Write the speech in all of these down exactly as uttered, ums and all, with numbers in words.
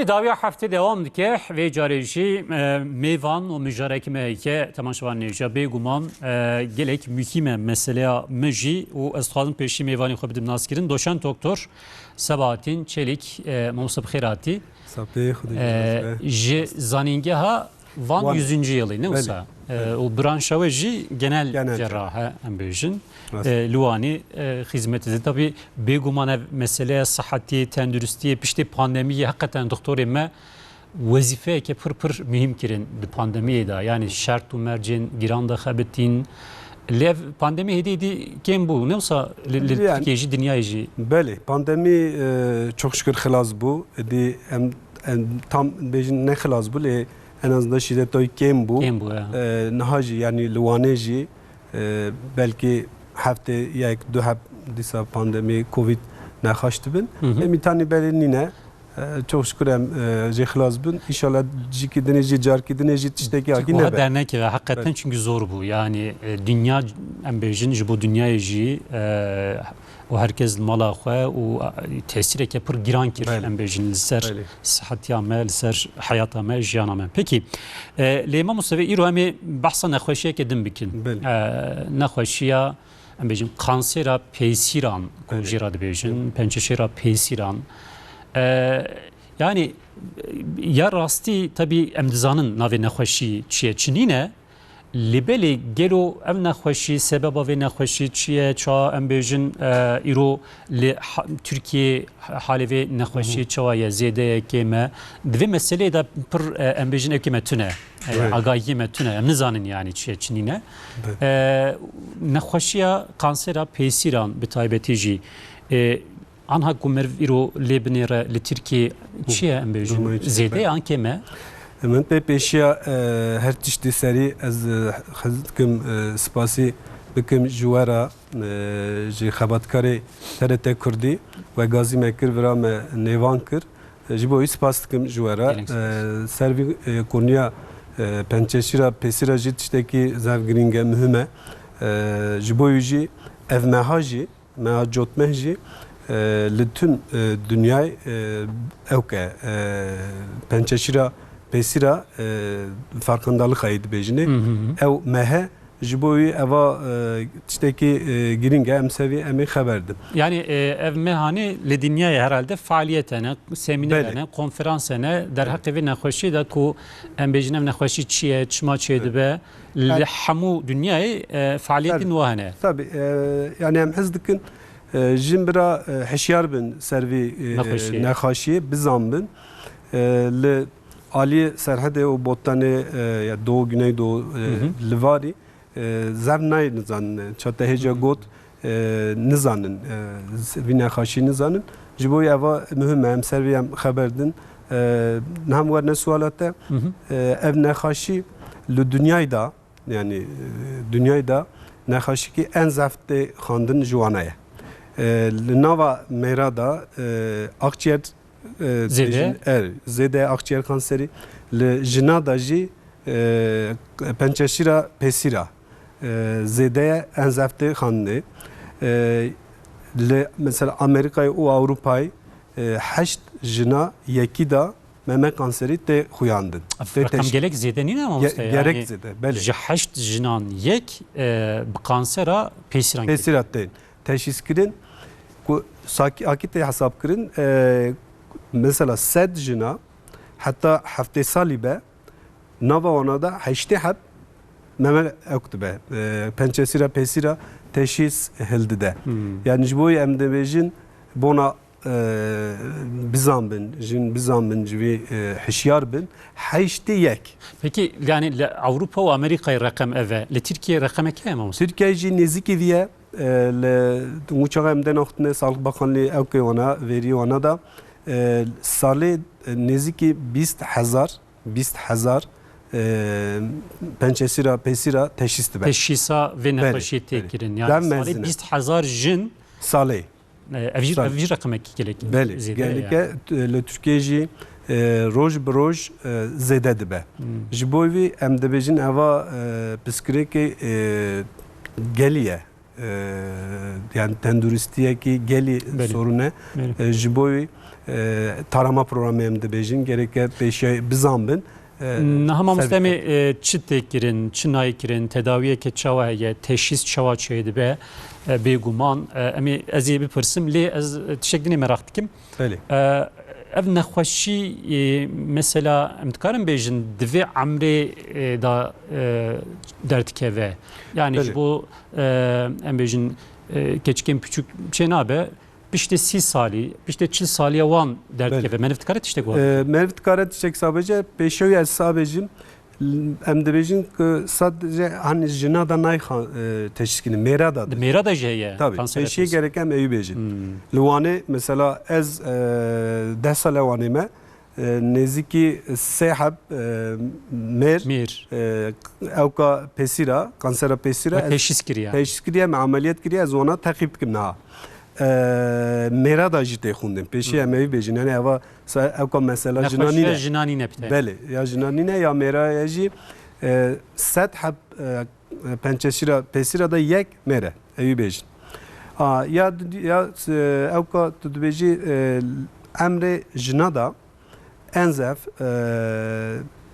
Dawiya heftê dewam dike. Vê carê jî, e, mêvan û mijareke me heye, temaşevan nêja. Bêguman, e, gelek muhîm e meseleya me jî û ez dixwazim pêşî mêvanê xwe bidim naskirin. Doçent Doktor Sebahattin Çelik, e, mamoste bi xêr hatî. Saetê xwe de E, ji zanîngeha Van Van. Yüzüncü yılı, ne Belê, wisa? E, belê. Û branşa we jî genel Genel cerrah e, em bêjin. Rast. E, li Wanê, e, xizmetê de. Tabî bêguman ev meseleya sihetiyê, tenduristiyê, piştê pandemiyê heqeten doktorê me wezîfeyeke pir pir muhîm kirin di pandemiyê de. Yani şert û mercên giran de xebitîn. Lê ev pandemî hêdî hêdî kêm bû. Ne wisa li, li Yanî Tirkiyê jî, dinyayê jî? Belê, pandemî, e, çok şükür xilas bû. Êdî em, em tam bêjin ne xilas bû, lê en azından şîdeta wî kêm bû. Kêm bû, ya. E, niha jî, yanî li Wanê jî, e, belkî heftê yek, du heb dîsa pandemî Covid nexweş dibin. Hı hı. Em îtanî belê nîne. E, çok şükür em, e, jê xilas bin. Înşallah cîkî dinê jî, carkî dinê jî tiştekî akî Wiha nebe. Dernekê ve heqeten Evet. çünkü zor bû. Yani, e, dinya, em bêjin, ji bo dinyayê jî, e, û herkes li mala xwe û, e, tesîreke pir giran kir, Belê. em bêjin, li ser Belê. sihetiya me, li ser heyata me, jiyana me. Pekî, e, lê mamoste, îro em ê behsa nexweşiyeke din bikin. Belê. E, nexweşiya, em bêjin, kansera pêsîran, ku Belê. jê re dibêjin, Belê. pençeşêra pêsîran. E, yani, ya rastî, tabî em dizanin navê nexweşî çi ye, çi nîne, lê belê gelo ev nexweşî, sebeba vê nexweşî çi ye, ça em bêjin, e, îro li ha-, Tirkiyê halê vê nexweşiyê Hı hı. çawa ye, zêde ye, kêm e? Di vê meseleyê de pir, e, em bêjin, ewkê me tune, e, Evet. agahiyê me tune, em nizanin yani çi ye, çi nîne. Evet. E, nexweşiya kansera pêsîran bi taybetî jî, e, anha ku meriv îro lê binêre li Tirkiyê çi ye, em bêjin? Durmayê çi ye? Zêde ye an kêm e? Min pê pêşiya, e, her tiştî serî ez, e, hez dikim, e, spasî bikim ji we re, e, ji xebatkarê T R T Kurdî we gazî me kir, vira me nêvan kir. E, ji bo wî spas dikim ji we re. Gelek spas. E, ser vî, e, konuya, e, pençeşîra pêsîra jî tiştekî zehf girîng e, muhim e. E, ji bo wî jî ev meha jî, meha cotmeh jî, e, li tim, e, dinyayê, e, ewk e, e, pençeşîra pêsîra, e, farkındalık ayê dibêjinê. Hı hı hı. Ew mehe ji bo wî eva, e, tiştekî, e, girîng e, em ser vî em ê xeber din. Yani, e, ev mehanê li dinyayê herhalde faaliyet hene, semîner Belê. hene, konferans hene, derheqê vê nexweşiyê de ku em bêjin ev nexweşî çi ye, çima çêdibe, li Yani hemû dinyayê, e, faaliyetên Tabii. wa hene. Tabii, e, yani em hez dikin, e, jin bira, e, hişyar bin ser vî, e, Nexweşiyê. nexweşiyê, bizan bin. E, li aliyê Serhedê û Botanê, e, ya Doğu, Güneydoğu, e, Hı hı. li varî, e, zef nayê nizanin. Ça te hêca Hı hı. got, e, nizanin, e, z-, vî nexaşî nizanin. Ji bo eva muhim e, em ser vî em xeber din. E, niha min werne suala te, Hı hı. e, ev nexaşî li dinyayê da, yani, e, dinyayê da nexaşîkî en zef tê xwendin ji wana ye. E, li nava mêra da, e, akciğer, e, Zêde. bêjin, er, zêde akciğer kanseri, li jina da jî, e, pençeşîra pêsîra, e, zêde ye, en zef tê xandinê. E, li, mesela, Amerîkayê û Ewropayê, e, heşt jina yekî da meme kanserî tê xuyandin. Ev Tê reqem teş- gelek zêde nîne, mamoste? Ge-, gerek Yani zêde, belê. ji heşt jinan yek, e, bi kansera pêsîran kiriye. Pêsîra tên teşhîs kirin, ku sakî akî tê hesab kirin, e, mesela sed jina heta heftê salî be, nava wana da heştê heb meme ewk dibe. E, pençesîra pêsîra teşhîs hildide. Hmm. Yani ji bo em dibêjin bona, e, bizan bin, jin bizan bin, ji vî, e, hişyar bin. Heştê yek. Peki, yani li Ewropa û Amerîkayê reqem ev e. Li Tirkiyeyê reqemek heye, mamoste? Tirkiye jî nêzîkî vî ye. E, li, wî çaxa em dê naxutine Sağlık Bakanlığı ewkê wana, verî wana da, e, salê, e, nêzîkî bîst hezar, bîst hezar, e, pençesîra, pêsîra teşhîs dibe. Teşhîsa vê Belê, nexweşiyê tê belê. kirin. Yani Dev salê mezin e. bîst hezar jin Salê. E, ev jî, Salê. ev jî reqemekî gelek Belê, zêde ye gelek yani. e, t-, li Tirkiyeyê jî, e, roj bi roj, e, zêde dibe. Hmm. Ji bo vî em dibêjin eva, e, pirsgirêkê, e, gelî ye. E, yani tenduristiyekî gelî Belê. sorun e. Belê. E, ji bo vî e, tarama programê em dibêjin, gereke pêşiya bizan bin. E, Niha mamoste, em ê, e, çi tê kirin, çi nayê kirin, tedawiyeke çawa heye, teşhîs çawa çêdibe, e, bêguman, e, em ê, ez ê bipirsim, lê ez, e, tiştek dinê meraq dikim. Belê. E, ev nexweşî, e, mesela, em dikarin bêjin, di vê emrê, e, da, e, derdikeve. Yani Belê. ji bo, e, em bêjin, e, keçikên piçûk çê nabe, piştê sî salî, piştê çil saliya wan derdikeve. Belê. Meriv dikare tiştek wan E, bike? Meriv dikare tiştek sabêje, pêşewî ez sabêjim, em dibêjin ku sadece, hani, jina da nayê xa-, e, teşhîs kirin, mêra da Di dir. Mêra da jî heye. Tabii, Kansera pêşiyê pês. gerek em ewî bêjin. Hmm. Li Wanê, mesela, ez, e, deh sale Wanê me, e, nêzîkî sê heb, e, mêr, Mêr. e, ewka pêsîra, kansera pêsîra, Ve ez teşhîs kiriye. teşhîs kiriye, me ameliyat kiriye, ez wana teqîb dikim niha. E, Mêra da jî tê xwendin. Pêşî Hı. em ewî bêjin. Yani eva sa-, ewka mesela jina Nexweşiya nîne. jina nîne pite. Belê, ya jina nîne ya mêra ye jî, e, sed heb, e, pençeşîra pêsîra da yek mêre. Ewî bêjin. A, ya di-, ya, e, ewka tu dibêjî, e, emrê jina da en zef, e,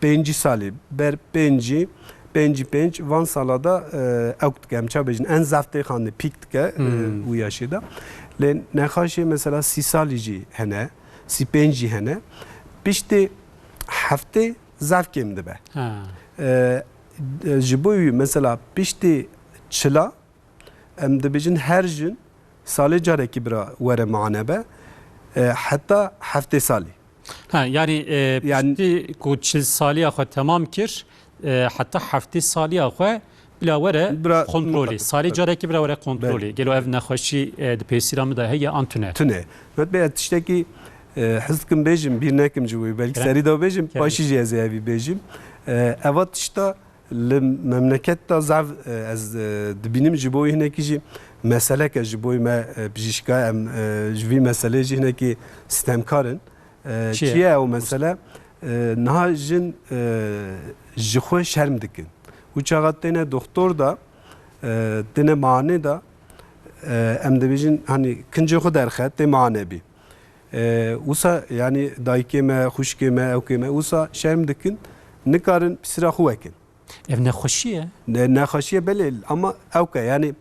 pêncî salî, ber pêncî, pêncî pênc, van sala da, e, ewk dike, em ça bêjin, en zef tê xandin, pîk dike, e, Hmm. û yaşê de. Lê nexaşê mesela sî salî jî hene, sî pênc jî hene. Piştê heftê zef kêm dibe. Ha. E, e, ji bo wî mesela piştê çila, em dibêjin her jin salê carekî bira were muane be, e, heta heftê salî. Ha, yani, e, Yani piştî ku çil saliya xwe temam kir, e, heta heftê saliya xwe bila were Bira kontrolê. mutlak, Salê tabii. carekî bila were kontrolê. Belê. Gelo ev nexweşî, e, di pêsîra min de heye an tune? Tune. Met be tiştekî, e, hez dikim bêjim, bîr nekim ji wî. Belkî Kerem. serî de bêjim, Kerem. paşî jî ez ê evî bêjim. E, eva tişta Li memleket de zaf, e, ez, e, dibînim, ji bo wî hinekî jî meseleke ji bo me, e, bijîşka em, e, ji vî meselê jî hinekî stemkar in. E, Çi ye? çi ye ew mesele? E, niha jin, e, ji xwe şerm dikin. Û çaxa têne doktor da, e, têne mane da, e, em dibêjin, hani kincê xwe derxe, tê mane bî. E, wisa, yani dayikê me, xwişkê me, ewkê me, wisa şerm dikin, nikarin pisîra xwe wekin. Ev nexweşî ye? Ne-, nexweşî ye, belê, ama ewk e, yani,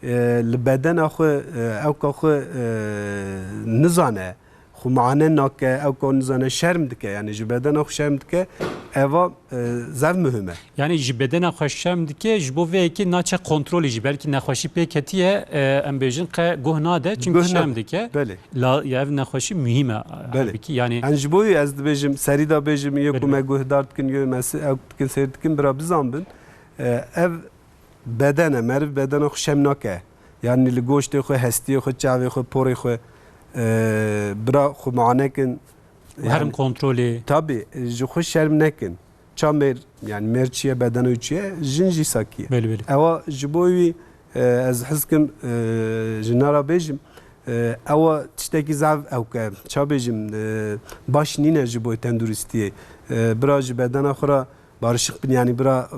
e, li bedena xwe, e, ewka xwe, e, nizane, xwe mane nake, ewka nizane, şerm dike, yani ji bedena xwe şerm dike, eva, e, zef muhim e. Yani ji bedena xwe şerm dike, ji bo vê yekê naçe kontrolê jî, belkî nexweşî pê ketiye, e, em bêjin qe guh nade, çimkî Guh şerm nade. dike. Belê. La, ya ev nexweşî muhîm e, Belê. halbûkî, yani Yani ji bo wî ez dibêjim, serî de bêjim, yê ku Belê. me guhdar dikin, yê me se-, ew dikin, seyr dikin, bira bizan bin. E, ev beden e, meriv bedena xwe şem nake. Yani li goştê xwe, hestiyê xwe, çavê xwe, porê xwe, e, bira xwe mane kin. Û herin Yani kontrolê. Tabii, e, ji xwe şerm nekin. Ça mêr, yani mêr çi ye, bedena wî çi ye, jin jî sakî ye. Belê, belê. Ewa ji bo wî, e, ez hez kim, e, jina ra bêjim, e, ewa tiştekî zaf ewk e, ça bêjim, e, baş nîne ji bo tenduristiyê. E, bira ji bedena xwe ra barişik bin, yani bira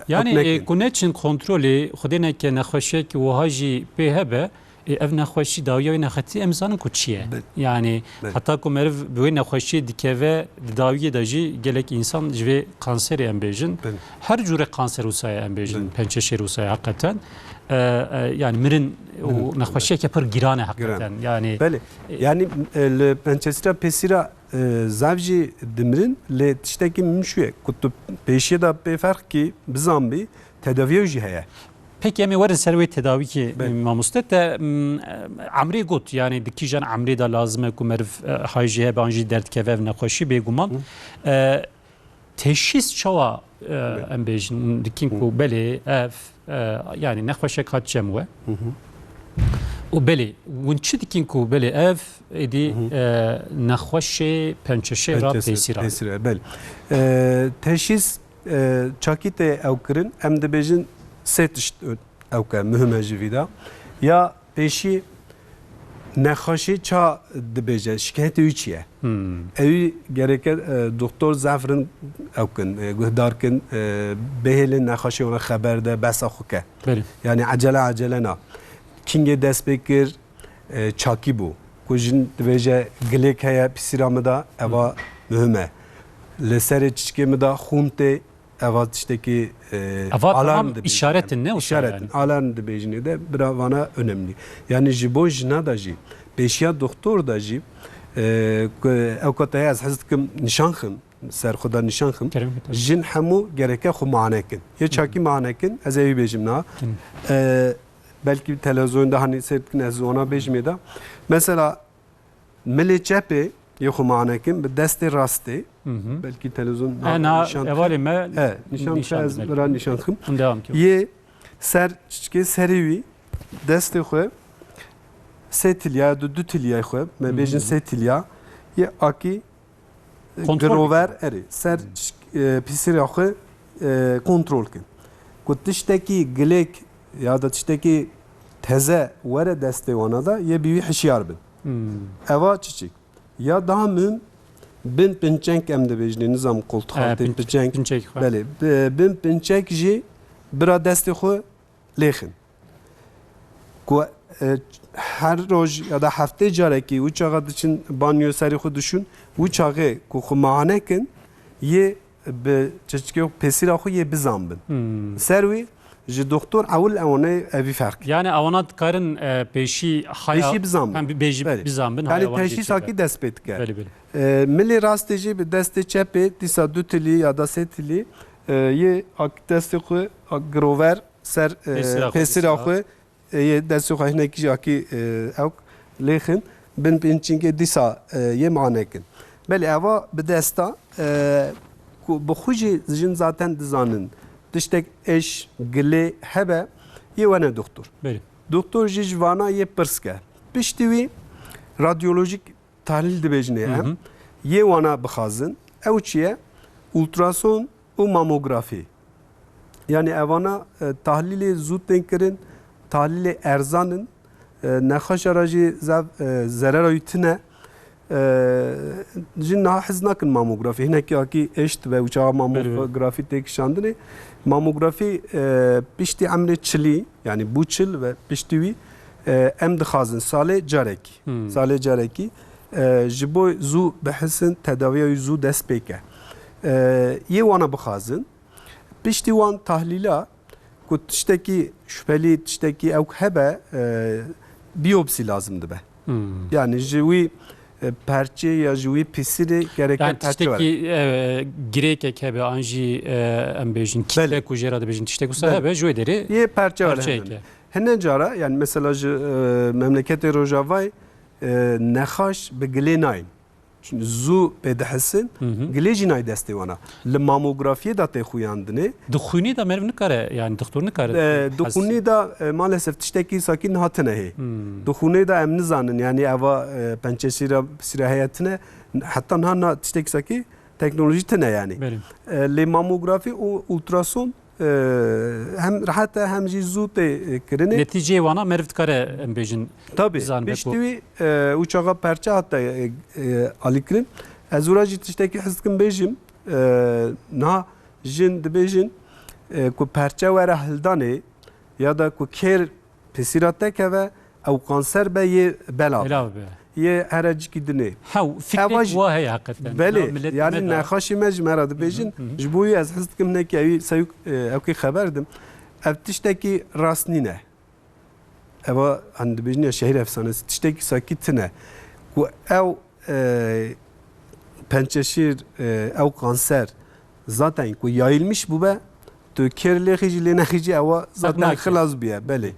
Yani, ewk nekin. e, ku neçin kontrolê, xwedê neke nexweşiyekî wiha jî pê hebe, e, ev nexweşî, dawiya wê nexweşî em zanin ku çi ye. Be- Yani, Be- heta ku meriv bi wê nexweşiyê dikeve, di dawiyê de jî gelek însan ji vê kanserê em bêjin. Be- Her cûre kanser wisa ye em bêjin, Be- pençeşêr wisa ye heqeten. E, e, yani mirin û Mirin. nexweşiyeke pir giran e heqeten. Giran. Yani, Belê. e, Yani, e, li pençeşîra pêsîra, e, zaf jî dimirin, lê tiştekî min şûye, ku tu pêşiyê de pê ferq kî bizan bî, tedaviya wî jî heye. Peki, em ê werin ser wê tedawîkê, Belê. mamoste, te, m, emrê got, yani di kîjan emrê de lazim e ku meriv, e, hay jî hebe an jî derdikeve ev nexweşî, bêguman. Hı. E, teşhîs çawa, e, Belê. em bêjin, dikin ku Hı. belê ev, e, yani nexweşek hat cem we. Hı hı. Û belê, hûn çi dikin ku belê ev êdî, Hı hı. e, nexweşê pençeşêra Pençeşê pêsîra. pêsîra, belê. E, teşhîs, e, çakî tê ew kirin, em dibêjin sê tişt ewk e, muhim e ji vî de. Ya pêşî nexweşî ça dibêje, şikayetê wî çi ye? Hmm. Ewî gereke, e, doktor zaf rind ew kin, e, guhdar kin, e, bihêlin nexweşê wana xeber de, besa xwe ke. Belê. Yani ecele ecele na. Kingê dest pê kir, e, çakî bû. Ku jin dibêje gilêk heye pîsîra min de, eva muhim e. Li serê çiçikê min de xûn tê, eva tiştekî, e, Eva alarm tamam dibêjin. Îşaretin ne wisa? Îşaretin, yani. Alarm dibêjin de bira vana önemli. Yani ji bo jina de jî, pêşiya doktor de jî, e, ku ew kata ez hez dikim nîşan xim, ser xwe de nîşan xim. Kerem, tabii. Jin hemû gereke xwe mane kin. Yê çakî mane kin, ez ê wî bêjim niha. E, belkî televîzyonda hanî seyr dikin, ez wana bêjim ê de. Mesela, milê çepê yê xwe mane kin bi destê rastê. Belkî televîzyon E, na, nîşan hevalê me e, nîşan nîşan xim, ez belkî. Bira nîşan xim. Hûn devam kin. Yê ser çiçikê serê wî destê xwe sê tilya ya du, du tilya xwe, me bêjin sê tilya, yê akî Kontrol girover, erê, ser çik-, e, pîsira xwe, e, kontrol kin. Ku tiştekî gilêk ya da tiştekî teze were destê wana da, yê bi wî hişyar bin. Eva çiçik. Ya daha muhim, bin pinçenk em dibêjinê, nizam koltuk E, altê pinç-, pinçenk. Pinçek xwe. Belê, bi-, bin pinçek jî bira destê xwe lêxin. Ku, e, her roj ya da heftê carekî wî çaxa diçin banyo serê xwe dişûn, wî çaxê ku xwe mahane kin, yê bi çiçikê pêsîra xwe yê bizan bin. Ser wî ji doktor ewil ewanê evî ferq. Yani ewana dikarin, e, pêşî haya Pêşî bizan bin. Hem bêjî Belê. Bizan bin, Yani haya wan jî teşhîs çêke. Akî dest pê dike. Belê, belê. E, milê rastê jî bi destê çepê dîsa du tilî ya da sê tilî, e, yê ak-, destê xwe ak-, girover ser, e, Pêsira xwe pêsira dîsa. Xwe, e, yê destê xwe hinekî jî akî, e, ewk lêxin, bin pinçingê dîsa, e, yê mane kin. Belê eva bi desta, e, ku bi xwe jî jin zaten dizanin. Tiştek eş, gilê hebe, yê wene doktor. Belê. Doktor jî ji vana yê pirs ke. Piştî wî radyolojik tahlîl dibêjinê em. Yê wana bixwazin. Ew çi ye? Ultrason û mamografî. Yani evana, e, tahlîlê zû tên kirin, tahlîlê erzan in, e, nexweşa re jî zaf, e, zerera wî tune. E, jin niha hez nakin mamografî. Hinekî akî eşt ve û çawa Belê, belê. Mamografî tê kişandinê. Mamografî, e, piştî emrê çilî, yani bû çil ve piştî wî, e, em dixwazin salê carekî. Hmm. Salê carekî, e, ji bo zû bihisin, tedawiya wî zû dest pê ke. E, yê wana bixwazin. Piştî wan tahlîla ku tiştekî şüphelî, tiştekî ewk hebe, e, biyopsî lazim dibe. Hmm. Yani ji wî, e, perçê ya ji wî pîsirê gereke Yani perçe were. Tiştekî, e, girêkek hebe an jî, e, em bêjin, Belê. Kîte ku jê re dibêjin tiştek wisa Belê. Hebe, ji wê derê Yê perçe were perçeyek hebe. E. Hene cara, yani mesela ji, e, memleketê Rojavayê, e, nexaş bi gilê nayên. Çünkü zû pê dihisin, Hı hı. gilê jî nayê destê wana. Li mamografiyê de tê xuyandinê. Di xwînê de meriv nikare, yani doktor nikare E, di hesî. Xwînê de, e, maalesef tiştekî sakî niha tine hê. Hmm. Di xwînê de em nizanin, yani eva, e, pençeşîra, sîra heye tine, heta niha na tiştekî sakî teknolojî tine yani. Belê. E, lê mamografî û ultrason, e, hem rehet e hem jî zû tê, e, kirinê. Netîceyê wana meriv dikare em bêjin Tabii, bizanibe piştî ku wî, e, û çaxa perçe hate, e, e, alîkirin. Ez ora jî tiştekî hez dikim bêjim, e, niha jin dibêjin, e, ku perçe were hildanê ya da ku kêr pêsîra te keve, ew kanser be yê belav. Belav be. Yê here cikî dinê. Hew, fikrek Eva jî wa heye heqeten. Belê, Na millet yani me de. Nexaşê me ji me re dibêjin, Hı hı, hı hı. Ji bo wî ez hez dikim hinekî ewî seyûk, e, ewkê xeber dim. Ev tiştekî rast nîne. Eva, hani dibêjin ya şehir efsanesi, tiştekî sakî tine. Ku ew, e, pençeşîr, e, ew kanser zaten ku yayılmış bûbe, tu kêr lêxî jî lê nexî jî ewa zaten Nake. Xilas bûye, belê.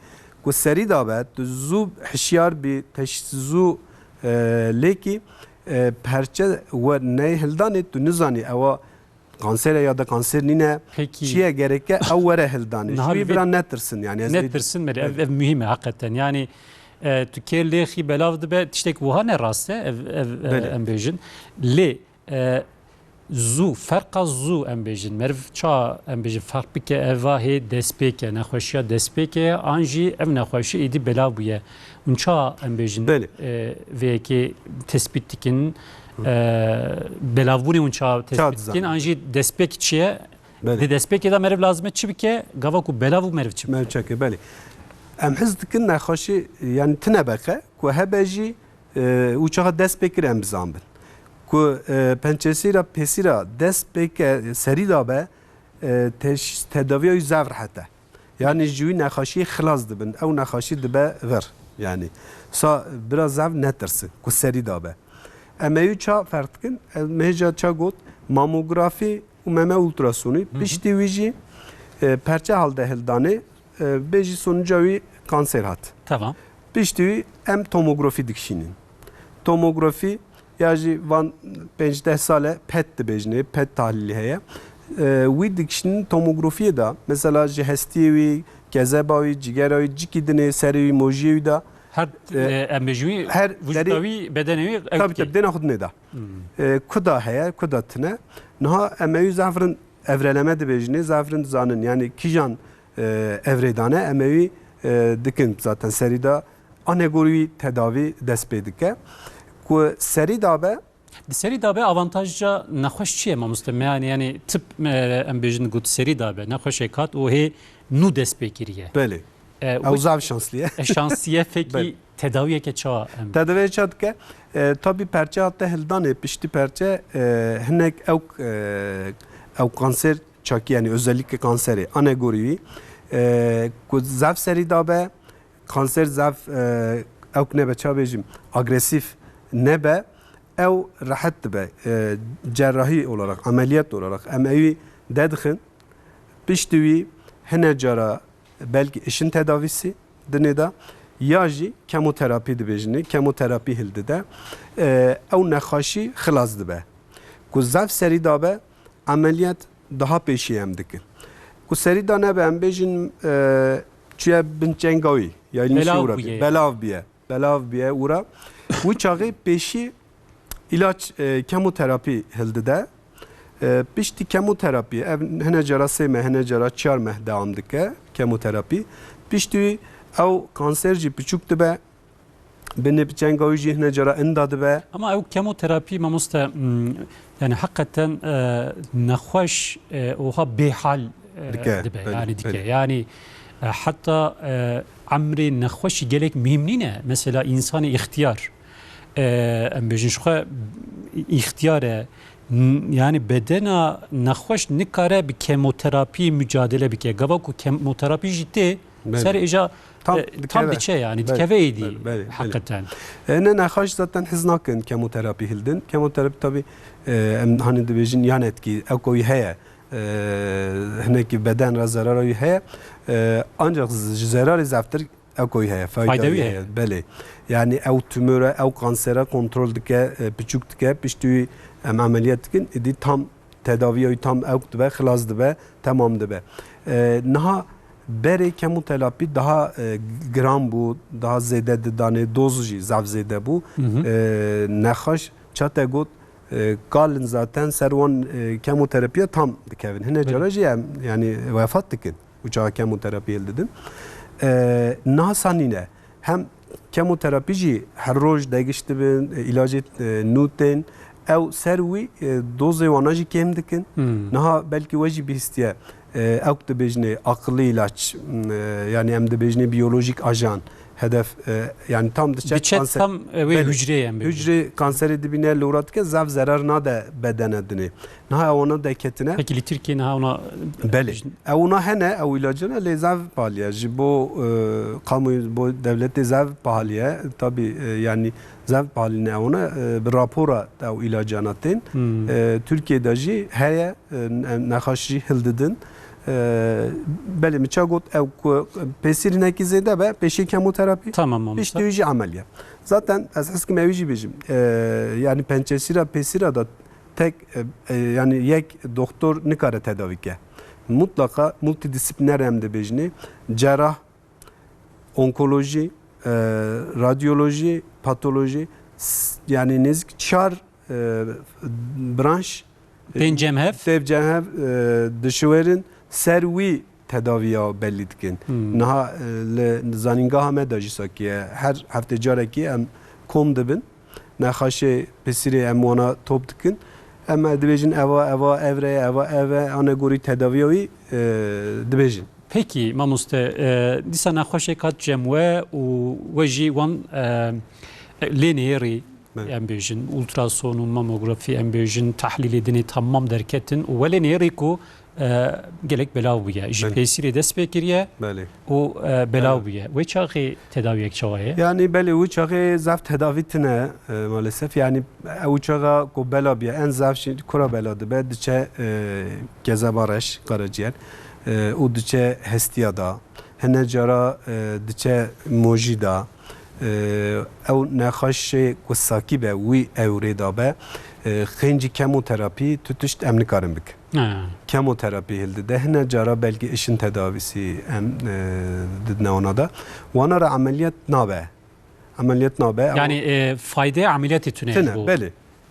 Ku serî dabe, tu zû hişyar bî, teşhîs zû, e, lêkî, e, perçe we neyê hildanê, tu nizanî ewa kanser e ya da kanser nîne, Peki. Çi ye gereke ew were hildanê. Niha Ji wî li vê bira netirsin, yani ez ê Netirsin, belê, ev, ev muhîm e heqeten. Yani, e, tu kêr lêxî belav dibe, tiştek wiha ne rast e, ev, ev, e, Belê. Em bêjin. Lê, e, zû, ferqa zû em bêjin. Meriv ça em bêjin, ferq bike eva hê destpêke, nexweşiya destpêke ye, an jî ev nexweşî êdî belav bûye. Hûn ça em bêjin, Belê. E, vê yekê tespît dikin, e, belavbûnê hûn ça tespît dikin, dizanin. An jî destpêk çi ye? Belê. Di destpêkê de meriv lazim e çi bike, gava ku belav û meriv çi bike? Meriv çi bike, belê. Em hez dikin nexweşî, yani tine beqe, ku hebe jî, e, û çaxa dest pê kir em bizanbin. Ku, e, pençesîra pêsîra dest pê ke serî dabe, e, teş-, tedaviya wî zaf rehet e. Yani ji wî nexaşiyê xilas dibin. Ew nexaşî dibe vir. Yani sa bira zaf netirsin ku serî dabe. Em ewî ça ferq dikin? Em hêja ça got? Mamografî û meme ultrasonî. Hı hı. Piştî wî jî, e, perçe halde hildanê, e, bêjî sonuca wî kanser hat. Tamam. Piştî wî em tomografî dikişînin. Tomografî ya jî van pênc deh sal e pet dibêjinê, pet tahlîlî heye. E, wî dikişînin tomografiyê de, mesela ji hestiyê wî, kezeba wî, cigera wî, cikî dinê, serê wî, mojiyê wî de, Her, e, e, em bêjin wî, her vücuda derî wî, bedenê wî ew Tabii, dikê. Tabii, dêna xwe dinê de. Hmm. E, ku da heye, ku da tine. Niha em ewî zaf rind evreleme dibêjinê, zaf rind zanin. Yani kîjan, e, evrêdane em ewî, e, dikin zaten serî de. Anegor wî tedavî dest pê dike. Ku serî dabe. Di serî dabe avantaja nexweş çi ye mamoste? Me yani, yani tip me em bêjin got serî dabe. Nexweşek hat û hê nû dest pê kiriye. Belê. E, Ew û zaf şanslı ye. E, şanslı ye, peki Belê. Tedawiyeke çawa em? Tedawiyeke çawa dike? E, tabii perçe hate hildanê, piştî perçe, e, hinek ewk, e, ewk kanser çakî, yani özellikle kanserê, anegorî wî, e, ku zaf serî dabe, kanser zaf, e, ewk nebe, ça bêjim, agresîf nebe, ew rehet dibe, e, cerrahî olarak, ameliyat olarak em ewî dedixin, piştî wî hine cara belkî işin tedavîsî dinê de, ya jî kemoterapî dibêjinê, kemoterapî hildide, e, ew nexaşî xilas dibe. Ku zaf serî dabe, ameliyat daha pêşî em dikin. Ku serî da nebe, em bêjin, e, çûye bin çenga wî, ya nîşî Belav ûra bûye. Belav bûye. Belav bûye ûra. Wî çaxê pêşî îlaç, e, kemoterapî hildide. E, piştî kemoterapî, ev hine cara sê meh, hine cara çar meh dewam dike kemoterapî. Piştî wî ew kanser jî piçûk dibe. Binê bi çenga wî jî hine cara inda dibe. Ama ew kemoterapî, mamoste, hmm, yani hakikaten, e, nexweş, e, oha bêhal, e, Dike, dibe, belê, yani dike. belê. Yani, e, hatta, e, emrê nexweşî gelek muhîm nîne. Mesela insanê îxtiyar, e, em bêjin ji xwe îxtiyar e. N-, yani bedena nexweş nikare bi kemoterapî mücadele bike. Gava ku kemoterapî jî tê, Belê. ser êja, Tam e, tam dikeve. diçe yani, Belê, dikeve êdî belê, belê, belê. hakikaten. E, ne nexaş zaten hez nakin kemoterapî hildin. Kemoterapî tabii, e, em hani dibêjin yan etkî, eko wî heye. E, hinekî beden re zerara wî heye. E, ancak z-, ji zerarê zeftir eko wî heye, fayda Fayda wî wî heye. heye. Belê. Yani ew tumora, ew kansera kontrol dike, e, piçûk dike, piştî wî em ameliyat dikin, êdî tam tedaviya wî tam ewk dibe, xilas dibe, temam dibe. E, niha berê kemoterapî daha, e, giran bû, daha zêde didanê, doz jî zaf zêde bû. Hı hı. E, nexaş ça te got, e, kalin zaten ser wan, e, kemoterapiya tam dikevin. Hine Belê. cara jî em, yani wefat dikin. Û çawa kemoterapî hildidin. E, niha sanîne. Hem kemoterapî jî her roj degiştibin, e, îlacê, e, nû tên. Ew ser wî, e, dozê wana jî kêm dikin. Hmm. Niha belkî we jî bihîstiye, e, ewk dibêjinê aqilî îlaç, m, e, yani em dibêjinê biyolojîk ajan, hedef, e, yani tam diçe Diçe kanser. tam, e, wê Belê. hücreyê em bêjin. Hücrê kanserê dibîne, lora dike, zaf zerar nade bedene dinê. Niha ewana deketine. Peki li Tirkiye niha ona Belê. Ew ona hene, ew îlacana lê zaf pahalî ye. Ji bo, e, kamuoyê, bo devletê zaf pahalî ye. Tabii, e, yani zaf pahalî ne ew ona, e, bi rapora ew îlacana tên. Hmm. E, Tirkiye de jî heye, e, ne-, nexaş jî hildidin. E, belê, min ça got, ew ku pêsîr hinekî zêde be, pêşî kemoterapî, Tamam, mamoste. piştî wî jî ameliyat. Zaten ez hizkim ewî jî bêjim. E, yani pençesîra pêsîra da tek, e, e, yani yek doktor nikare tedavî ke. Mutlaka multidisipliner em dibêjinê. Cerrah, onkolojî, e, radyolojî, patolojî, s-, yani nêzik çar, e, branş, e, Tên cem hev? têv cem hev, e, dişiwêrin ser wî tedaviya belî dikin. Hmm. Niha, e, li zanîngeha me de jî sakiye. Her heftê carekî em kom dibin. Nexaşê pisîrê em wana top dikin. Em dibêjin eva, eva ev re, eva ev e, anegorî tedaviya wî, e, dibêjin. Pekî, mamoste, e, dîsa nexweşek hat cem we û we jî wan, e, Lê nêrî Belê. em bêjin, ultrason û mamografî em bêjin, tehlîlê dinê temam derketin û welê nêrî ku, e, gelek belav bûye. Ji Belê. pêsîrê dest pê kiriye Belê. û, e, belav Belê. bûye. Wê çaxê tedawiyek çawa ye? Yani belê wê çaxê zaf tedavî tine, e, maalesef. Yani ew çaxa ku bela bûye, en zaf jî kura bela dibe, diçe, e, kezeba reş, karaciğer, e, û diçe hestiya da. Hine cara, e, diçe mojî da. E, ew nexweşê ku sakî be, wî ewrê da be, e, xêncî kemoterapî tu tişt em nikarin bikin. Ha. Kemoterapî hildide. Hine cara belkî işin tedavîsî em, e, didine wana da. Wana re emeliyat nabe. Emeliyat nabe. Ew Yani, e, faydê emeliyatê tune Tine, ji bo. belê.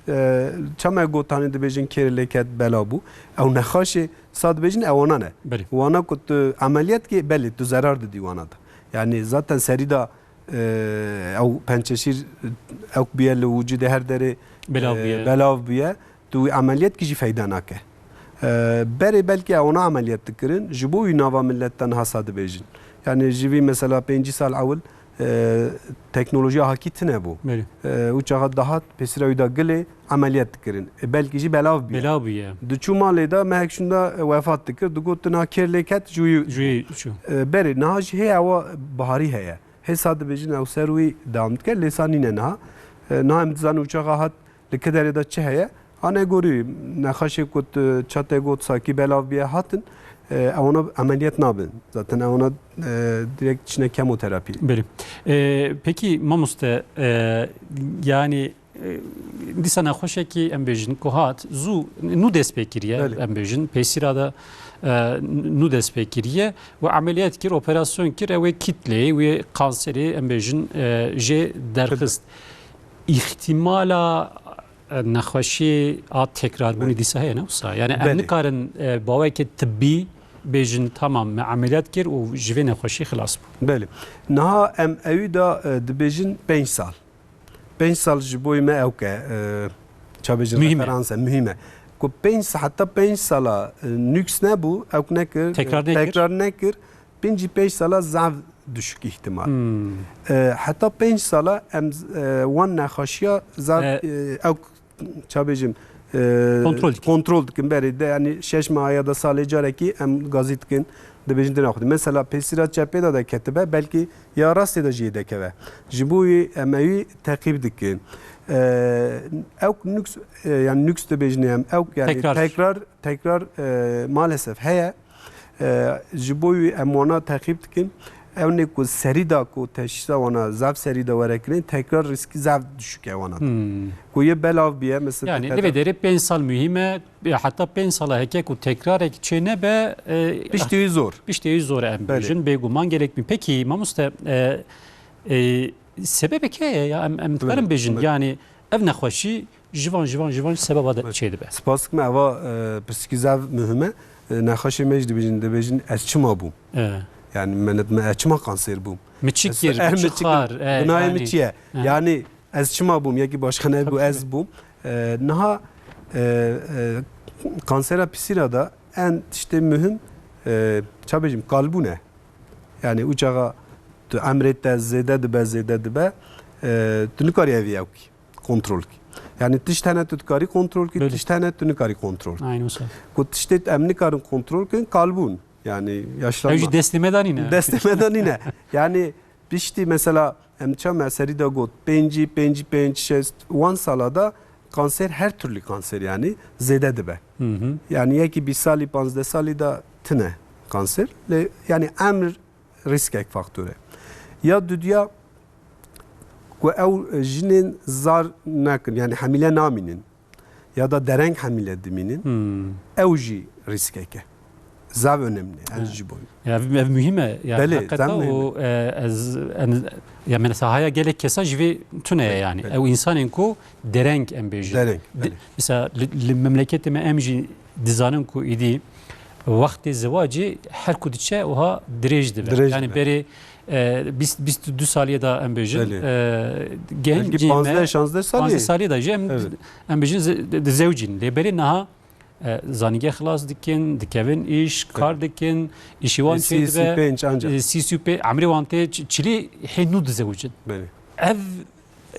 E, çama gotanê dibêjin kêr lê ket bela bû. Ew nexaşê sa dibêjin ewana ne. Belê. Wana ku tu emeliyat kê, belê, tu zerar didî wana da. Yani zaten serî da, e, ew pençeşîr, ew bûye li wicudê her derê, Belav e, bûye. belav bûye. Tu wî emeliyat kî jî feyda nake. E, berê belkî ewana emeliyat dikirin, ji bo wî nava milet te niha sa dibêjin. Yani ji vî mesela pêncî sal ewil, e, teknolojiya hakî tine bû. Belê. E, û çaxa dahat pêsira wî da gilê emeliyat dikirin. E, belkî jî belav bûye. Belav bûye. Diçû malê da mehek şûnda, e, wefat dikir. Digot tu niha kêr lê ket ji wî Ji wî çû. E, berê niha jî hê ewa biharî heye. Hê sa dibêjin ew ser wî dewam dike, lê sa nîne niha. E, niha em dizanin û çaxa hat li kiderê de çi heye? Hane gorî, nexaşê ku tu çate got sakî belav bûye hatin, e, ewana emeliyat nabin. Zaten ewana, e, direkt çine kemoterapî. Belê. E, peki mamoste, e, yani, e, dîsa nexweşekî em bêjin ku hat zû nû dest pê kiriye, Belê. em bêjin, pêsîra de, e, nû dest pê kiriye û emeliyat kir, operasyon kir, ew ê kîtleyê, wê kanserê, em bêjin, e, jê derxist. Îxtîmala, e, nexweşiyê a tekrarbûnê Belê. dîsa heye, ne wisa? Yani em Belê. nikarin, e, baweke tibbî bêjin, tamam, me emeliyat kir û ji vê nexweşî xilas bû. Belê. Niha em ewî da, e, dibêjin pênc sal. Pênc sal ji bo me ewke, e, ça bêjin Muhîm e. referans e, muhîm e. Ku pênc sa-, heta pênc sala, e, nûks nebû, ewk nekir, Tekrar e, nekir. tekrar nekir. Pêncî pênc sala zaf düşük ihtimal. Hmm. E, heta pênc sala em, e, wan nexweşiya zaf, E, e, ew ça bêjim, e, Kontrol dikin. kontrol dikin. Berê de, yani şeş meha ya da salê carekî em gazî dikin, dibêjin dina xwedî. Mesela pêsîra çepê de de ketibe, belkî ya rastê de jî yê dekeve. Ji bo wî em ewî teqîb dikin. E, ew nûks, e, yani nûks dibêjin em, ew yani Tekrar. tekrar, tekrar, e, maalesef heye. E, ji bo wî em wana teqîb dikin. Ew ne ku serî da ku teşhîsa wana zaf serî da were kirin, tekrar riskî zaf düşük e wana. Hmm. Ku yê belav biye, mesela Yani, tekrar divê derê pênc sal muhîm e, ya heta pênc sala heke ku tekrarek çê nebe, e, Piştî wî zor. piştî wî zor e em Belê. bêjin, bêguman gelek min. Pekî, mamoste, e, e, sebebek heye ya, em, em dikarin Belê, bêjin, belê. yani ev nexweşî ji van, ji van, ji van sebeba de Belê. çê dibe. Spas dikim, eva, e, pirsîkî zaf muhim e. E, nexweşê me jî dibêjin, dibêjin, ez çima bûm? E. Yani, me ne, me ez çima kanser bûm? Mi çi Ez, kir, eh, mi mi çi çi kir? xwar, e, Gunahê yani. mi çi ye? E. Yani, ez çima bûm? Yekî başka ne Tabii, bû, ez tabii. bûm. E, niha, e, e, kansera pisîra da en tiştê muhim, e, ça bêjim, kalbûn e. Yani, û çaxa tu emrê te zêde dibe, zêde dibe, e, tu nikarî evî ew kî. kontrol kî. Yani tişt hene tu dikarî kontrol kî, Belê. tişt hene tu nikarî kontrol kî. Aynen wisa. Ku tiştê em nikarin kontrol kin, kalbûn. Yani yaşlanma. Ew jî destê me de nîne. Destê me de nîne. Yani piştî mesela em çawa me serî de got, pêncî, pêncî pênc, şêst, wan sala da kanser, her türlü kanser yani zêde dibe. Hı hı. Yani yekî bîst salî, panzdeh salî de tine kanser. Lê yani emr riskek faktore. Ya dudiya ku ew jinên zar nakin, yani hemîle namînin ya da dereng hemîle dimînin, Hmm. ew jî riskek e. Zaf önemli, ez Ha. ji bo. Ya ev, ev muhîm e. Ya Belê, heqeta zaf muhîm e. û, e, ez, en, ya me sahaya gelek kesa ji vê tune ye Belê, yani. belê. Ew insanên ku dereng em bêjin. Dereng, Di-, belê. mesela li, li memleketê me em jî dizanin ku îdî wextê zewacê her ku diçe wiha dirêj dibe. Dirêj Yani dibe. berê, e, bîst, bîst û du saliyê de em bêjin, Belê. e, genc Belkî cî me, panzdeh, şazdeh saliyê. panzdeh saliyê de jî em, Evet. em bêjin ze-, di-, dizewicîn. Lê berê niha, e, zanîgeh xilas dikin, dikevin îş, Evet. kar dikin, îşî wan E, çê sî, dibe, sî pênc ancak. e, sî, sî pê-, emrê wan tê ç-, çilî hê nû dizewicin. Belê. Ev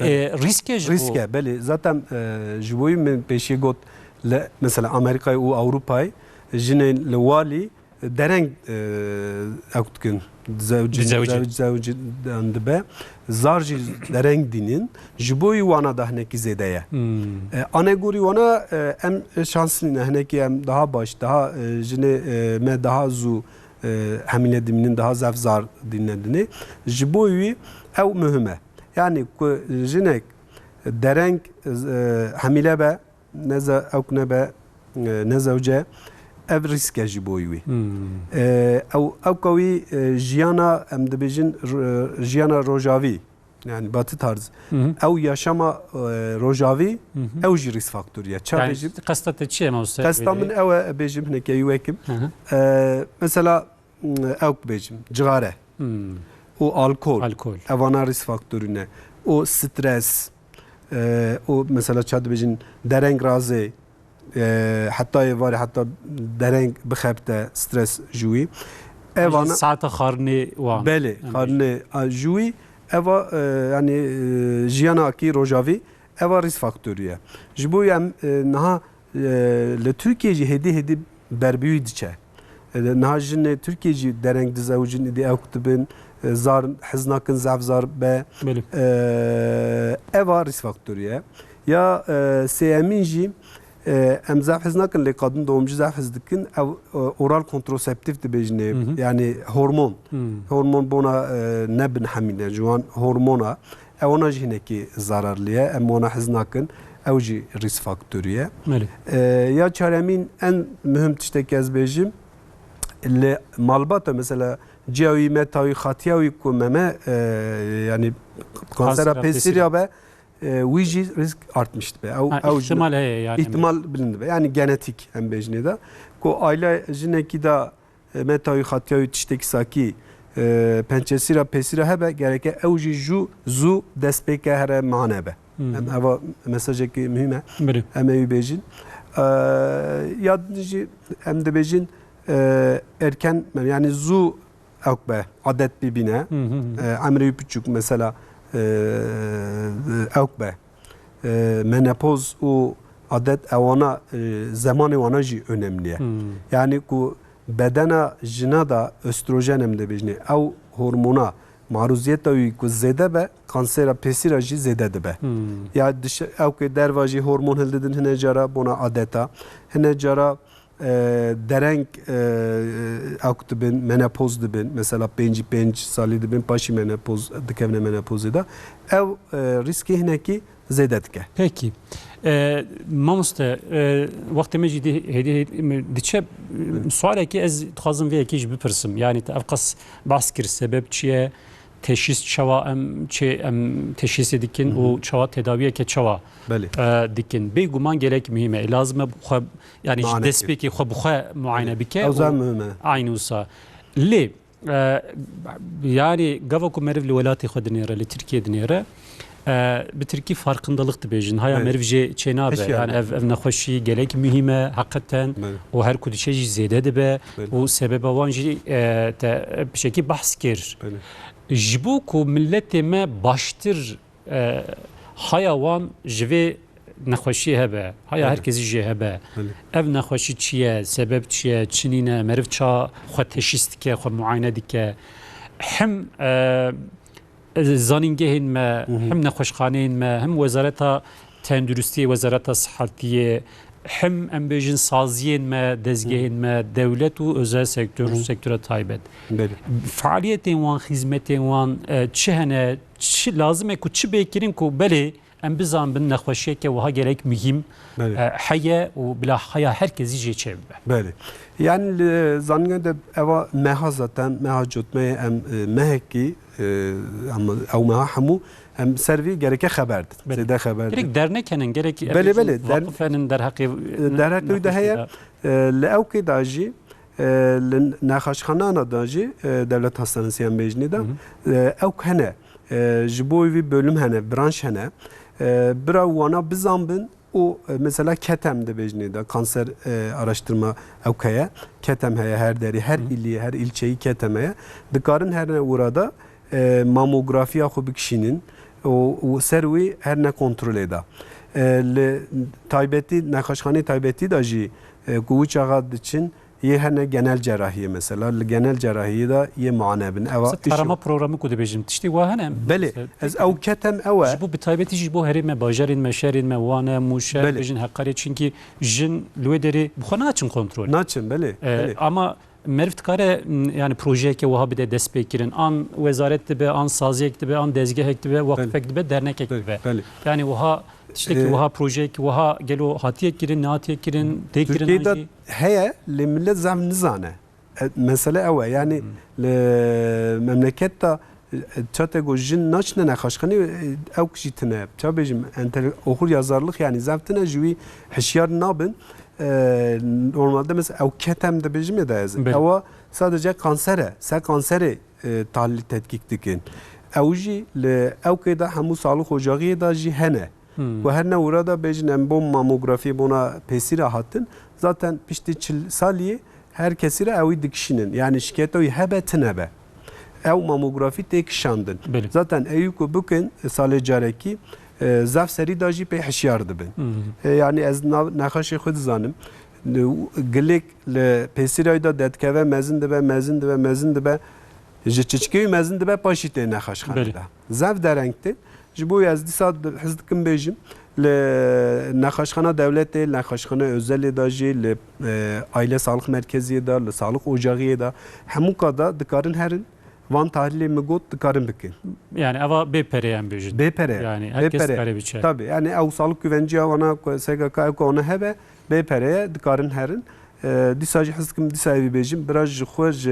E, rîsk e ji bo. Rîsk e, belê. Zaten, e, ji bo wî min pêşiyê got, li, mesela Amerîkayê û Ewropayê jinên li walî dereng, e, ew dikin. Zewcî, Dizewicî. zewcî, zewcî dibe. Zar jî dereng dînin. Ji bo wî wana da hinekî zêde ye. Hmm. E, anegorî wana, e, em şanslî ne. Hinekî em daha baş, daha, e, jinê, e, me daha zû, e, hemîle dimînin, daha zef zar dîne dinê. Ji bo wî ew muhim e. Yani ku jinek dereng, e, hemîle be, ne ze-, ewk nebe, e, ne zewce, ev rîsk e ji bo wî. Hmm. E, ew, ewka wî, e, jiyana, em dibêjin, ro-, jiyana rojavî, yani batı tarzı. Hı hı. Ew yaşama, e, rojavî, Hı hı. ew jî rîsk faktorî ye. Ça Yani bêjim? qesta te çi ye, mamoste? Qesta min ew e, bêjim hinekî wê wekim. Hı hı. E, mesela, ewk bêjim, cixare Hmm. û alkol. Alkol. Evana rîsk faktorî ne. Û stres, e, û mesela ça dibêjin dereng razê, e, heta êvarê heta dereng bixebite stres ji wî. Evana Saeta xwarinê wan. Belê, Em xwarinê, a, ji wî. Eva, e, yani, e, jiyana akî rojavî, eva rîsk faktorî ye. Ji bo em, e, niha, e, li Tirkiye jî hêdî hêdî ber bi wî diçe. E, niha jinê Tirkiye jî dereng dizewicin, êdî ewk dibin, e, zar hez nakin zaf zar be. Belê. E, eva rîsk faktorî ye. Ya, e, sêyemîn jî, e, em zaf hez nakin, lê kadın doğumcu zaf hez dikin. Ev, e, oral kontraseptif dibêjinê, Hı hı. yani hormon. Hı. Hormon bona, e, nebin hemîne, ji wan hormona. Ew ona jî hinekî zararlî ye. Em wana hez nakin. Ew jî rîsk faktorî ye. Belê. E, ya çaremîn en muhim tiştekî ez bêjim, li malbata mesela ciya wî, meta wî, xatiya wî ku meme, e, yani kansera Kansera pêsîra pêsîra. be, e, wî jî rîsk artmiş dibe. Ew, Ha, ew jî ihtimal heye yani. ihtimal bilind dibe. Yani genetik em bêjinê de. Ku aile jinekî de, e, meta wî, xatiya wî tiştekî sakî, e, pençesîra pêsîra hebe, gereke ew jî jû zû dest pê ke here mane be. Hmm. Em eva mesajekî muhîm e. Belê. Em ê wî bêjin. E, ya din jî em dibêjin, e, erken, yani zû ewk be, adet bibîne. Hı hı hı. E, emrê wî piçûk mesela, e, ewk be. E, menopoz û adet ewana, e, zemanê wana jî önemli ye. Hmm. Yani ku bedena jina da östrojen em dibêjinê, ew hormona maruziyeta wî ku zêde be, kansera pêsîra jî zêde dibe. Hmm. Ya diş-, ewkê derva jî hormon hildidin hine cara bona adeta, hine cara, e, dereng, e, ewk dibin, menopoz dibin, mesela pêncî pênc salî dibin, paşî menopoz, dikevine menopozê de. Ew, e, rîskê hinekî zêde dike. Pekî. E, mamoste, e, wextê me jî dê-, hêdî hêdî me diçe, Hı. sualekî ez dixwazim vê yekê jî bipirsim. Yani te ev qas behs kir, sebeb çi ye? Teşhîs çawa em çê, em teşhîsê dikin û Hı hı. çawa tedawiyeke çawa, Belê. e, dikin? Bêguman gelek muhîm e. Lazim e xwe, yani ji Mane destpêkê xwe bi xwe muayene Belê. bike Ew û zaf muhim e. Aynî wisa. Lê, e, yani gava ku meriv li welatê xwe dinêre, li Tirkiye dinêre, e, bi tirkî farkındalık dibêjin. Haya Belê. meriv jê çênabe. Hişyar Yani be. ev, ev nexweşî gelek muhîm e heqeten Belê. û her ku diçe jî zêde dibe Belê. û sebeba wan jî, e, te pişekî behs kir. Belê. Ji bo ku miletê me baştir, e, haya wan ji vê nexweşiyê hebe, haya Belê. herkesî jê hebe. Belê. Ev nexweşî çi ye, sebeb çi ye, çi nîne, meriv ça xwe teşhîs dike, xwe muayene dike. Hem, e, zanîngehên me, Hı hı. hem nexweşxaneyên me, hem Wezareta Tenduristiyê, Wezareta Sihetiyê, hem em bêjin saziyên me, dezgehên Hı. me, dewlet û özel sektör, Hı hı. sektora taybet. Belê. Faaliyetên wan, xizmetên wan, e, çi hene, çi lazim e ku çi bê kirin ku belê em bizanbin nexweşiyeke wiha gelek muhîm, Belê. e, heye û bila haya herkesî jê çêbibe. Belê. Yani li zanîngehê de eva meha zaten, meha cotmeyê em, e, mehekî, e, em, ew meha hemû em ser vî gereke xeber din. Belê. Zêde xeber din. Gerek dernek henin, gerek Belê, em belê, dern- vakif henin derheqê, E, derheqê wî de heye, e, li ewkê de jî, e, li nexweşxanana de jî, e, devlet hastanesi em bêjinê de, Hı hı. e, ewk hene. E, ji bo wî bölüm hene, branş hene. E, bira wana bizanbin û, e, mesela KETEM dibêjinê de, kanser, e, araştırma ewk heye. KETEM heye her derî, her Hı. îlî, her îlçeyî KETEM heye. Dikarin herine ora de, e, mamografiya xwe bikişînin û, û ser wî her ne kontrolê de. E, li taybetî, nexweşxanê taybetî de jî, e, ku wî çaxa diçin, yê hene genel cerahiyê mesela. Li genel cerahiyê de yê muane bin. Ewa Mesela tarama programı ku dibêjin, tiştê wa hene? Belê, Mesela, ez peki, ew ketem ew e. Ji bo bi taybetî jî ji bo herême, bajarên me, şerên me, Wane, Mûşe, Belê. bêjin Heqarê, çinkî jin li wê derê bi xwe naçin kontrol. Naçin, belê, E, belê. ama meriv dikare, m, yani projeyeke wiha bide dest pê kirin. An wezaret dibe, an saziyek dibe, an dezgehek dibe, waqfek Belê. dibe, dernekek Belê, dibe. belê. Yani wiha tiştekî E, wiha, projeyekî wiha gelo hatiye kirin, nehatiye kirin, tê kirin Tirkiyeyê an de jî? heye, lê millet zaf nizane. E, mesele ew e. Yani Hı hı. li memleket de, e, çate ku jin naçine nexweşxanê, e, ew jî tine. Ça bêjim, entele-, oxuryazarlık yani zaf tine ji wî hişyar nabin. E, normalde mesela ew ketem dibêjim ê de ez. Belê. Ewa sadece kanser e. Se kanserê, e, tahlil tetkik dikin. Ew jî li ewkê de hemû sağlık ocağiyê de jî hene. Hmm. Ku her ne wira da bêjin em bo mamografiyê bona pêsîra hatin. Zaten piştî çil saliyê her kesî re ewî dikişînin. Yani şikayeta wî hebe tine be. Ew mamografî tê kişandin. Belê. Zaten ewî ku bikin salê carekî, e, zaf serî da jî pê hişyar dibin. Hmm. E, yani ez nav, nexweşê xwe dizanim. Gilêk li pêsîra wî de dedikeve mezin dibe, mezin dibe, mezin dibe. Ji çiçkê wî mezin dibe, paşî tê nexweşxane Belê. de. Zaf dereng tê. Ji bo ez dîsa di-, hez dikim bêjim, li nexweşxana dewletê, li nexweşxana özelê de jî, li, e, aile sağlık merkeziyê de, li sağlık ocağiyê de, hemû ka de dikarin herin, van tahlîlê min got dikarin bikin. Yani eva bê pere em bêjin. Bê pere. Yani Bê herkes pere. dikare biçe. Tabii, yani ew sağlık güvenciya wana ku S G K ew ku wana hebe, bê pereye dikarin herin. E, dîsa jî hez dikim dîsa evî bêjim, bira ji xwe, ji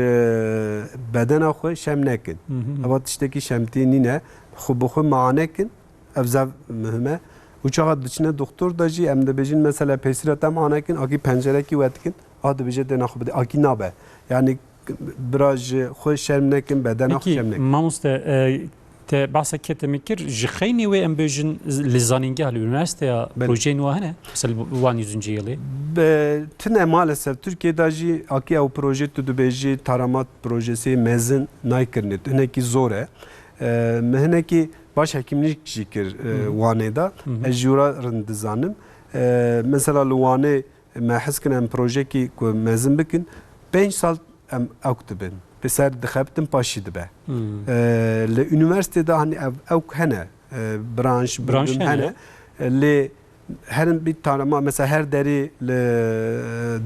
bedena xwe şem nekin. Hı hı. Eva tiştekî şemtî nîne. Xwe bi xwe mane kin. Ev zaf muhim e. Û çaxa diçine doktor de jî em dibêjin mesela pêsîra te mane kin, akî pencerekî wet kin. A dibêje têna xwe bide. Akî nabe. Yani bira ji xwe şerm nekin, bedena xwe Peki, şerm nekin. mamoste, e, te behsa ketemê kir, ji xeynî wê em bêjin li zanîngeha, li unîversîteya Belê. projeyên wa hene? Mesela Wan Yüzüncü Yılı. Be, tine maalesef Tirkiyê de jî akî ew proje tu dibêjî taramat projesi mezin naykirinê. Hinekî zor e. E, me hinekî baş hekimlik jî kir, e, Hı hı. Wanê de. Hı hı. Ez jî wira rind dizanim. E, mesela li Wanê me hez kin em projekî ku mezin bikin, pênc sal em ewk dibin. Bi ser dixebitin paşî dibe. Hmm. E, li unîversîtê de hani ev ewk hene, e, branş, Branş bölüm hene. hene. E, lê herin bir tarama, mesela her derî li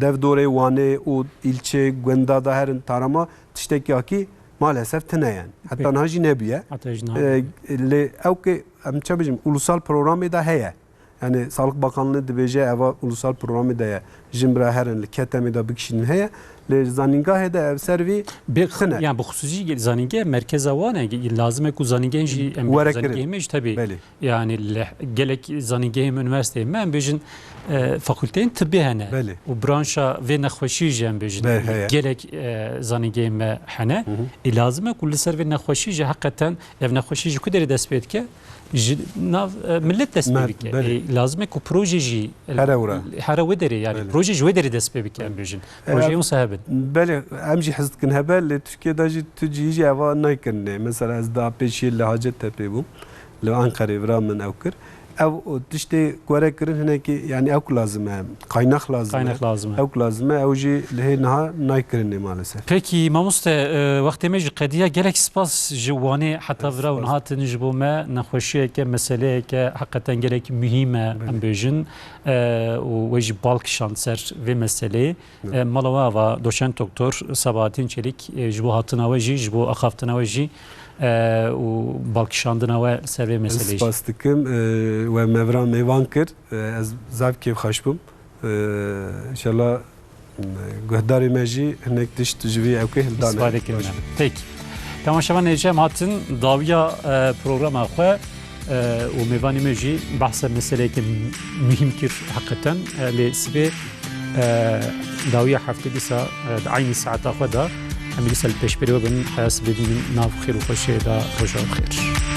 dev dorê Wanê û îlçe, gunda da herin tarama tiştekî akî maalesef tine yani. Heta Peki. niha jî nebûye. Heta jî niha E, nebûye. lê ewkê em çi bêjim, ulusal programê de heye. Yani Sağlık Bakanlığı dibêje eva ulusal programê de ye. Jin bira herin li ketemê de bikişînin heye. Lê zanîngahê de ev ser vî Bi, tine. yani bi xusûsî zanînge merkeza wan e. Lazim e ku zanîngehên jî em Were zanîngehê kirin. me jî tabii. Belê. Yani li gelek zanîngehên me, unîversîteyên me em bêjin, e, fakulteyên tibbî hene. Belê. Û branşa vê nexweşî jî em bêjin. Belê, heye. Gelek, e, zanîngehên me hene. Hı hı. Ê lazim e ku li ser vê nexweşî jî heqeten ev nexweşî ji ku derê dest pê dike? Ji nav, e, millet dest pê Me-, bike. belê. E, lazim e ku proje jî Here wira. here wê derê, yani Belê. proje ji wê derê dest pê bike, em bêjin. E, Proje em wisa hebin. Belê, em jî hez dikin hebe, lê Tirkiye de jî tu cihî jî eva naykirinê. Mesela ez da pêşiyê li Hacettepe bûm, li Ankarê vira min ew kir. Ev o tiştê ku were kirin hinekî, yani ew ku lazim e, kaynak lazim e. Kaynak lazim e. Ew ku lazim e, ew jî li hê niha naykirinê maalesef. Peki, mamoste, e, wextê me jî qediya, gelek spas ji Wanê heta Ez vira hûn spas. hatin ji bo me, nexweşiyeke, meseleyeke heqeten gelek muhîm e, Belê. em bêjin, e, û we jî bal kişand ser vê meseleyê. Evet. E, mala we ava doçent doktor Sabahattin Çelik, e, ji bo hatina we jî, ji bo axaftina we jî, e, û balkişandina we ser vê Ez meseleyê jî. spas dikim, e, we me vira mêvan kir. E, ez zaf kêfxweş bûm. E, înşallah, e, guhdarê me jî hinek tişt ji vî ewkê hildane. Îstîfade kirine. Baş. Peki. Temaşevan hêja em hatin dawiya, e, programa xwe, e, û mêvanê me jî behsa meseleyeke muhîm kir heqeten, e, lê sibê, e, dawiya heftê dîsa, e, di eynî saeta xwe de em ê dîsa li pêşberî we bin, heya sibê bînin nav xêr û xweşiyê de, roja we bi xêr.